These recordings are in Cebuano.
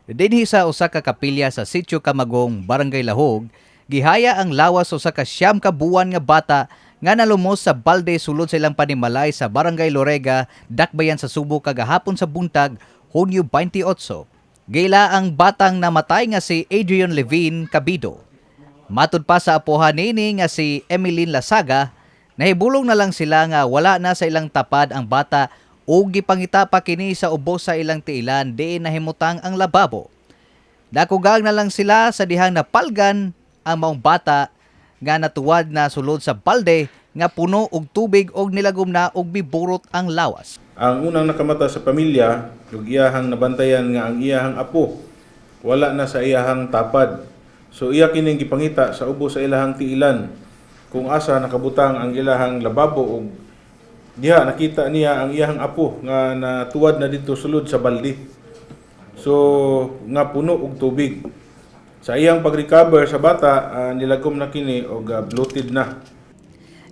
Dinhi sa usa ka kapilya sa Sitio Kamagong, Barangay Lahog, gihaya ang lawas sa usa ka 9 ka buwan nga bata nga nalumos sa balde sulod sa ilang panimalay sa Barangay Lorega, Dakbayan sa Subo kagahapon sa buntag, Hunyo 28. Giila ang batang namatay nga si Adrian Levine Cabido. Matud pa sa apuhan nini nga si Emeline Lasaga, nahibulong na lang sila nga wala na sa ilang tapad ang bata ug gipangita pa kini sa ubos sa ilang tiilan diin nahimutang ang lababo. Nakugang na lang sila sa dihang napalgan ang maong bata nga natuwad na sulod sa balde nga puno og tubig og nilagom na og miburot ang lawas. Ang unang nakamata sa pamilya ug iyahang nabantayan nga ang iyahang apo wala na sa iyahang tapad. So iya kining gipangita sa ubos sa ilahang tiilan kung asa nakabutang ang ilahang lababo ug diha nakita niya ang iyahang apo nga natuwad na didto sulod sa balde. So nga puno og tubig. Sa iyang pag-recover sa bata, nilagom na kini og bloated na.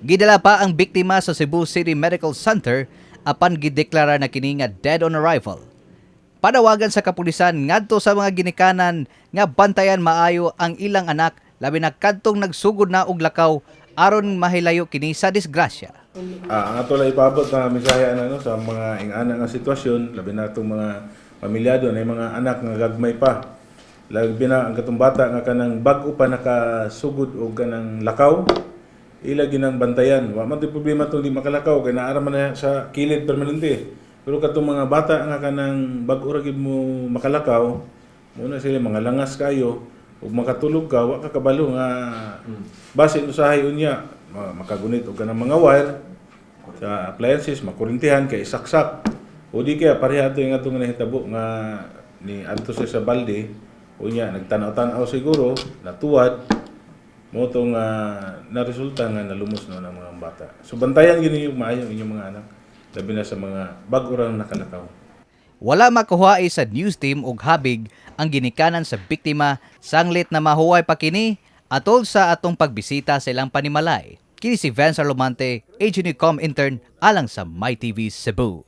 Gidala pa ang biktima sa Cebu City Medical Center apan gideklara na kini nga dead on arrival. Panawagan sa kapulisan ngadto sa mga ginikanan nga bantayan maayo ang ilang anak, labi na kadtong nagsugod na og lakaw, aron mahilayo kini sa disgrasya. Ang ato lang ipaabot na mensahe ano, sa mga ingana nga sitwasyon, labi na itong mga pamilyado na mga anak nga gagmay pa. Labi na ang katong bata nga kanang bag-o pa nakasugod og kanang lakaw, ila ginang bantayan. Wa man to'y problema itong di makalakaw kay naara man na sa kilid permanente. Pero katong mga bata nga kanang bag-o ra gid mo makalakaw, muna sila mga langas kayo ug makatulog ka, wa ka kabalo nga basin usahay unya makagunit og kanang mga wire sa appliances, makurintihan kay saksak. O di kaya pareha ato yung atong nahitabo nga ni adto siya sa balde, unya nagtanaw-tanaw siguro, natuwad mo tong naresulta nga nalumos no ng mga bata. So bantayan gyud ninyo maayo ang inyong mga anak, labi na sa mga bag-o rang nakalakaw. Wala makuhae sa news team og habig ang ginikanan sa biktima sanglit na mahuway pa kini atol sa atong pagbisita sa ilang panimalay. Kini si Vance Arlomante, HNU.com intern alang sa MyTV Cebu.